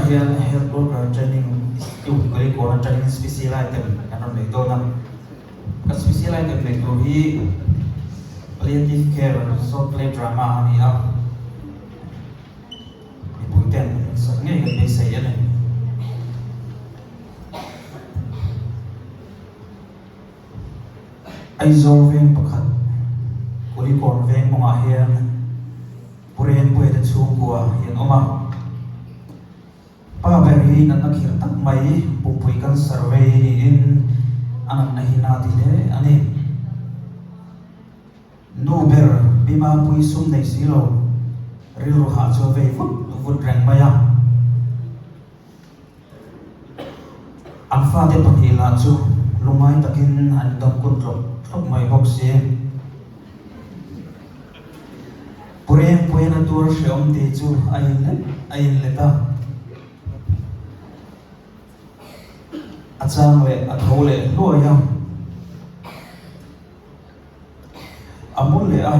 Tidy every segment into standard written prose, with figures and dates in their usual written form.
Tunah hian Health Worker Training Institute Kulikawn atangin Special Item kan rawn nei dawn a. Ka Special Item neih tur hi Palliative Care Short Play Drama a ni a. Mipui ten an sak ngei kan beisei a ni. Aizawl veng pakhat Kulikawn veng mawngah hian Pu Renpuia te chhungkua hi an awm a. Pa ber hi natna khir tak mai pumpui cancer vei niin a natna hi na ti hle a ni. Nu ber Bima pui sum nei si lo rilru hah chu a vei vut vut reng mai a. An fate pahnih lah chu lungngai takin an dawm kun tlawk tlawk mai bawk si. Pu Rengpuian a tuar hrehawm tih chu a inlet a inlet a. A chang leh a tho leh hluai a. A mu leh a,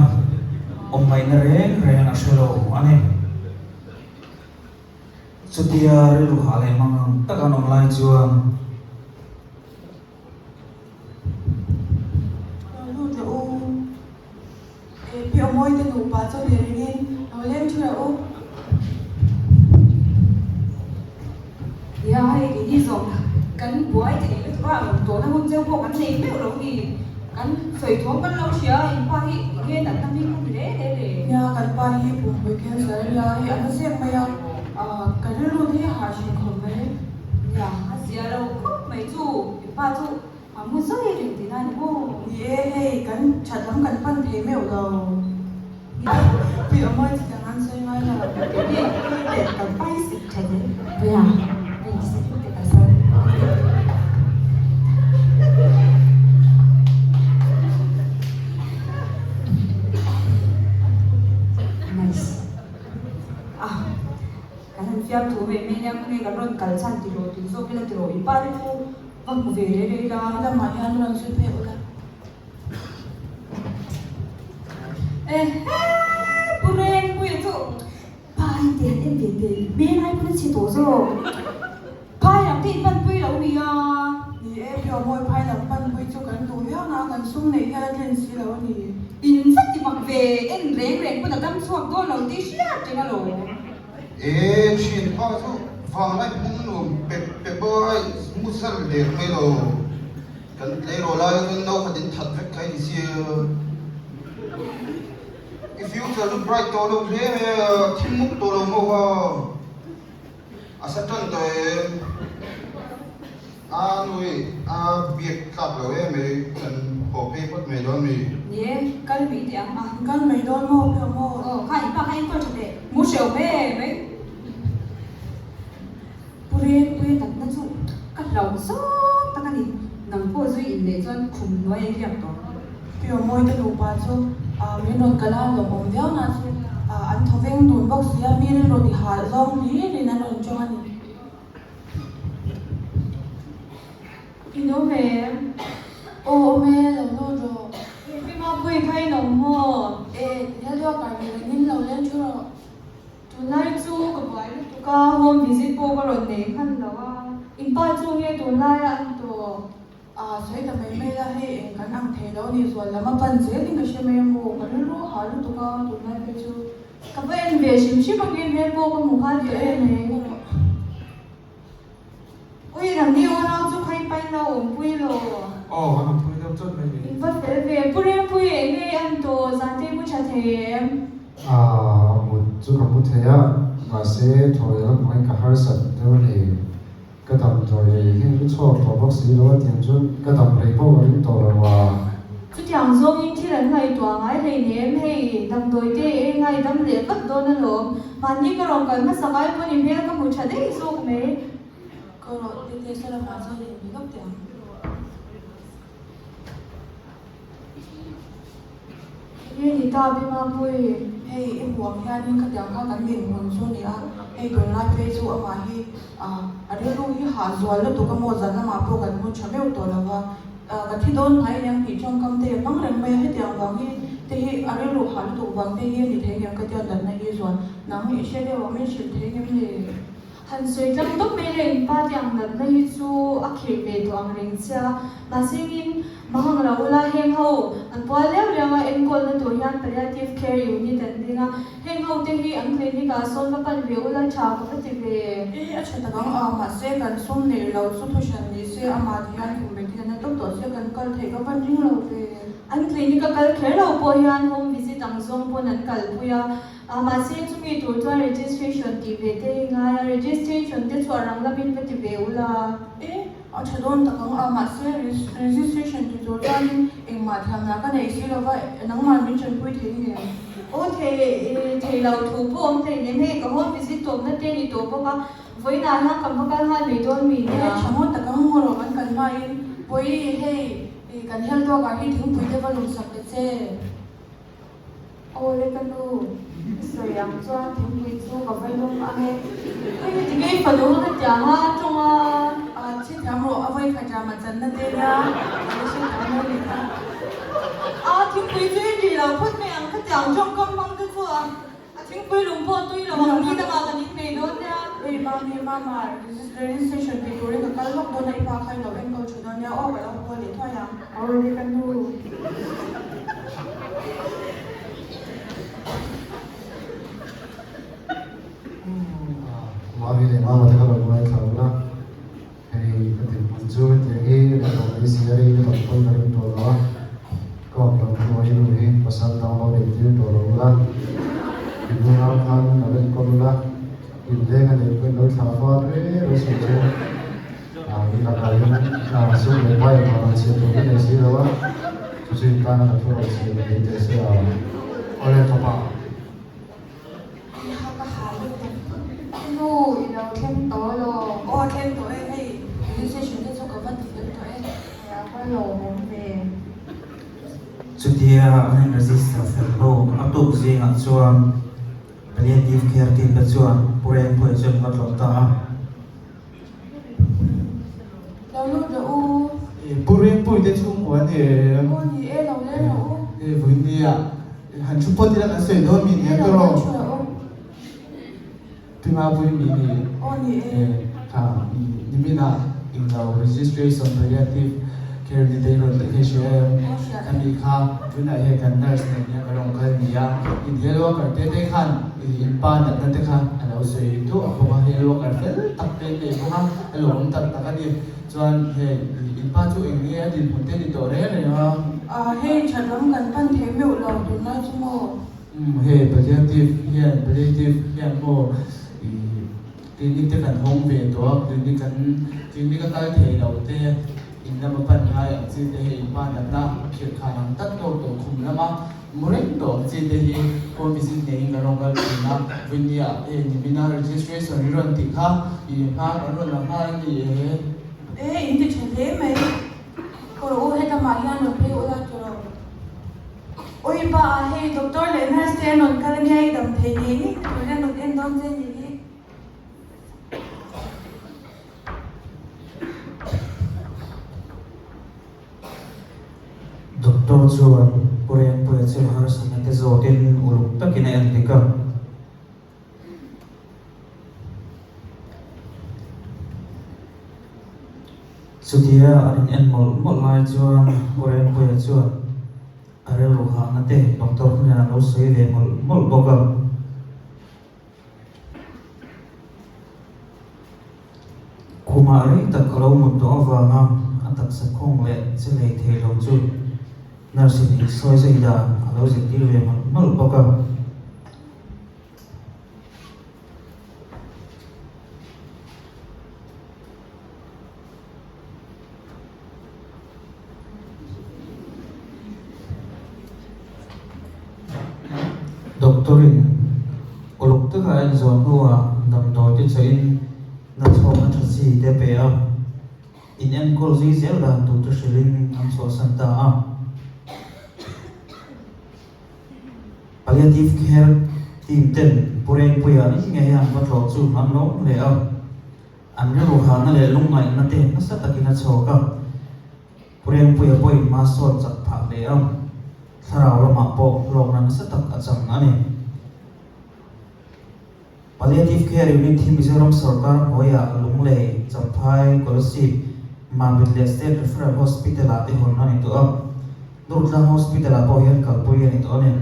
awm ngaihna reng reng a hre lo a ni. Chutia rilru hah leh mang ang tak an awm lai chuan. Lo lut rawh u. E Pi Awmawi te nupa chu ni ringin lo leng thu rawh u. Nia hei keini zawng kan buai theih lutuk a, rawn tawhna hun cheu pawh kan nei meuh lo ni. Kan sawi thawm kan lo hria, in pa hi enge natna hming kha ni re re le. Nia kan pa hi pumpui cancer a nia hei a na zek mai a, ka rilru te hi a hah thin khawp mai. Nia a zia lo khawp mai chu, in pa chu a mu zawi reng tihna a ni maw? Ni e, hei kan that lam kan pan thei meuh lo. Pi Awmawi chu tiang an sawi ngai lo. Leh kan pai sik tha zel. Nia, hei sik te ka sawi. Nice. Ah, kan han fiam thu mai mai nia, khawnge kan rawn kal chhan tiraw tih zawk ila tiraw, i pa te chu va hmu ve rei rei la. Lamah hian rawn zui phei ula. Ehe! Pu Rengpuia chu pai te han en ve teh, hmel ai pawn a chhe tawh zawk. Phai lam te in panpui lo nia. Ni e, Pio Mawi phai lam panpui chu kan duh viau na, kan sum neih hian a tlin si lo a ni. In va ti mak ve, en reng reng pawn a dam chhuak dawn lo tih hriat reng alawm. E, thian pa chu vanglai hmung nuam pep pep a, mu sal der mai lo. Kan tleirawl lai chuan no khat in that vek kha i sia. I future chu bright tawh lo hle mai a, thil muk tawh lo maw kha. A sa tan tawh em? A nui a biak tlak lo em mai, kan haw phei phawt mai dawn mi? Ni e, kal mai teh ang a. Kal mai dawn maw pawh maw? Aw, kha in pa kha enkawl tha teh. Mu hreuh ve mai. Pu Rengpuia natna chu ka hlauh zawng tak a ni. Nang pawh zui in leh chuan khum hnuai a riak tawh. Pi Awmawite nupa chu min rawn kal a, lawmawm viau na chu an thaw veng dun bawk si a, mi rilru ti hal zawng hlir in an rawn tawng a ni. I awm em? Aw awm e, lo lut rawh. He pi Mapuii kha in awm maw? E, ti hian kar mi rengin lo leng thu rawh. Tunlai chu ka buai lutuk a, home visit pawh ka rawn nei hman lo a, in pa chu nge tunlaia an tawh? Aa sawi ta mai mai la, hei eng kan ang thei lo ni, zual lam a pan zelin ka hre mai a maw, ka rilru a hah lutuk a tunlai phei chu. Ka va en ve hrim hrim a, nge hmel pawh ka hmu nghal tawh em mai. Ui Ramni unau chu khai pai lo awmpui lo. Aw kan awmpui deuh chawt mai ni. In va fel ve. Pu Rengpui eng nge i an tawh? Zante i mu tha thei em? Aaa mut chu ka mu thei a, mahse thaw leh lam pangin ka harsat deuh a ni. Ka damdawi rei hi lu chhuak tawh bawk si lo a tiang chuan ka dam rei pawh ka ring tawh lo a. Chutiang zawngin thil an ngaihtuah ngai hleinem, hei damdawi te ei ngai dam leh vat dawn alawm. Mahni ka rawn kal hmasa ngai pawn i hmel ka hmu tha daih zawk mai. Ka rawh te te saw lamah chuan in mi lawk teh ang. Enge ni ta Pi Mapui? Hei i hmuh ang hianin khatiang kha kan dinhmun chu a ni a, hei tunlai phei chu amah hi a rilru hi hah zual lutuk a maw zan lamah pawh kan mu tha meuh tawh lo va, ka thi dawn hnai aniang tih tawngkam te a hmang reng mai a, hetiang vang hi te hi a rilru hah lutuk vang te hi a ni thei ngem ka tia natna hi zual nang i hre deuh ang min hrilh thei ngem le? Han sawi tlang tawp mai le, in pa te ang natna hi chu a khirh ve tawh ang reng che a, mahse engin mangang lo ula heng ho an pual liau liau a, enkawlna tur hian palliative care unit an ding a, heng ho te hi an clinic ah sawn va pan ve ula tha ka va ti ve. I a tha tak ang a, mahse kan sum neih lo chu thu hran ni se, amah ti hian kum betin a na tawp tawh se kan kal theih ka van ring lo ve. An clinic a kal kher lo pawh hian home visit ang zawng pawn an kalpui a, A mahse chumi tur chuan registration tih ve te hi ngai a, registration te chu a rang lamin va ti ve ula. E, a tha dawn tak ang a, mahse registration ti tur chuanin engmah thiamna ka nei si lova, nangmah min tanpui thei ngem? Aw thei, thei lo thu pawh awm thei nem hei ka home visit tawpna te ni tawh bawk a, vawiinah hian kan va kal nghal mai dawn mi nia. E, tha ngawt tak ang ngaw rawh kan kal hmain, Pawi, hei kan health worker hi thingpui te va lumsak ta che. Aw le ka nu, i sawi ang chuan thingpui chu ka va lum ang e. Hei hi tinge i fanu kha tiang a tawng a? A thi thiam rawh, a vawi khat rama channa te nia, ka la hre thiam lo leh ta. A thingpui chu i ri lo phawt mai ang, khatiang tawngkam hmang te chu a a thingpui lum pawh tui lo ang, ni dangah kan inmei dawn nia. Hei mami, mama, registration ti turin ka kal lawk dawn a, i pa kha i lo enkawl tha dawn nia, aw ka lo haw leh thuai ang. Aw le ka nu. Mami leh mama te ka lo ngaithla ula, hei ka dinhmun chu hetiang hi ka tawh mai si a, hei ka dam pawn ka ring tawh lo a, ka awm loh hnuah i nu hi pasal dang lo neih tir tawh lo ula, i nunau khan lo enkawl ula, inleng a neih pawhin lo thlah fat reng reng suh che. I lakah hian sum leh pai engmah rawn chhiah tur ka nei si lo a, chu chu in tana ka thu rawn chhiah ka nei teh se a. Awle fapa. I ha ka ha lutuk. Nu, i lo thleng tawh law? Aw thleng tawh e, hei registration te chu ka va ti fel tawh e. A va lawmawm ve. Chutia an in register fel ho a tuk zingah chuan palliative care team te chuan Pu Rengpuia chu an va tlawh ta a. Lo lut rawh u. Pu Ringpui te chhungkua ni em? Aw ni e, lo leng rawh u. E vawiin ni a, han thu phawt ila kan sawi dawn mi nia ka rawh. Pi Mapui mi ni. Aw ni e. Kha nimin ah englo registration palliative care ni te rawn ti kha i hria em? Khami kha tunah hian kan nurse nen hian ka rawn kal ni a, in health worker te te khan In pa natna te kha a lo sawi duah bawk a, hei worker fel tak te nei bawk a, a lawmawm tak tak a ni. Chuan hei in pa chu eng nge a dinhmun te ni tawh reng reng a? Ah hei that lam kan pan thei meuh lo tunlai chu maw? Umm hei palliative hian palliative hian maw ih clinic te kan hawng ve tawh a, clinic kan clinic a kal thei lo te in lama pan ngai ang chi te hei in pa natna khirh khan ang tak tawk tawh khum lama Mu reng tawh ang chi te hi home visit neiin kan rawn kal thin a, Vinny-ah hei nimina registration i rawn tih kha i hma kan rawn la nghal a ni e. E, in ti tha hle mai. Kawr u helamah hian rawn phei ula ti rawh. Ui pa ah hei doctor leh nurse te an rawn kal ania i dam thei ngei ngei te tur hian rawn en dawn che ni hi. Doctor chuan Pu Rengpuia chu harsatna te zawtin uluk takin a en dik a. Chutia an in en mawlh mawlh lai chuan Pu Rengpuia chuan a rilru hahna te doctor hnenah a lo sawi ve mawlh mawlh bawk a. Khumah rei tak a lo mut tawh avanga a taksa khawng leh che lei thei lo chu nurse in insawi zai dan a lo zirtir ve mawlh mawlh bawk a. Doctor in uluk taka a inzawh hnuah damdawi te chawhin nachhawkna tha chi te pe a, in enkawl zui zel dan tur te hrilhin an chhuahsan ta a. Palliative care team ten Pu Rengpuia in ngei an va tlawh chu an lawm hle a. An rilru hahna leh lungngaihna te nasa takin a chhawk a, Pu Rengpuia pawhin hma sawt chak phah hle a, thlarau lamah pawh hlawkna nasa tak a chang a ni. Palliative Care Unit hi Mizoram sorkar hnuaiah Lunglei, Champhai, Kolasib, Mamit leh State Referral Hospital ah te hawn a ni tawh a. Durtlang Hospital ah pawh hian kalpui a ni tawh a ni.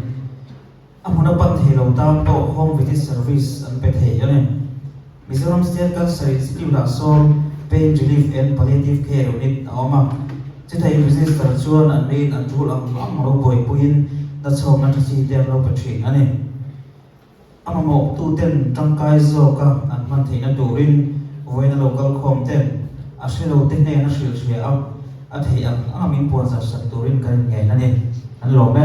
A hmun a pan thei lo tan pawh Home Visit Service an pe thei a ni. Mizoram State Cancer Institute ah sawn Pain Relief and Palliative Care Unit a awm a. Chutah in register chuan an main an tul ang ang lo buaipuiin nachhawkna tha chi te an lo pe thin a ni. A mamawhtuten tangkai zawka an hman theihna turin vawiina lo kal khawm ten a hre lo te hnena hrilh hria a, a theih ang anga min puan zar sak turin kan inngein a ni. An lawm e.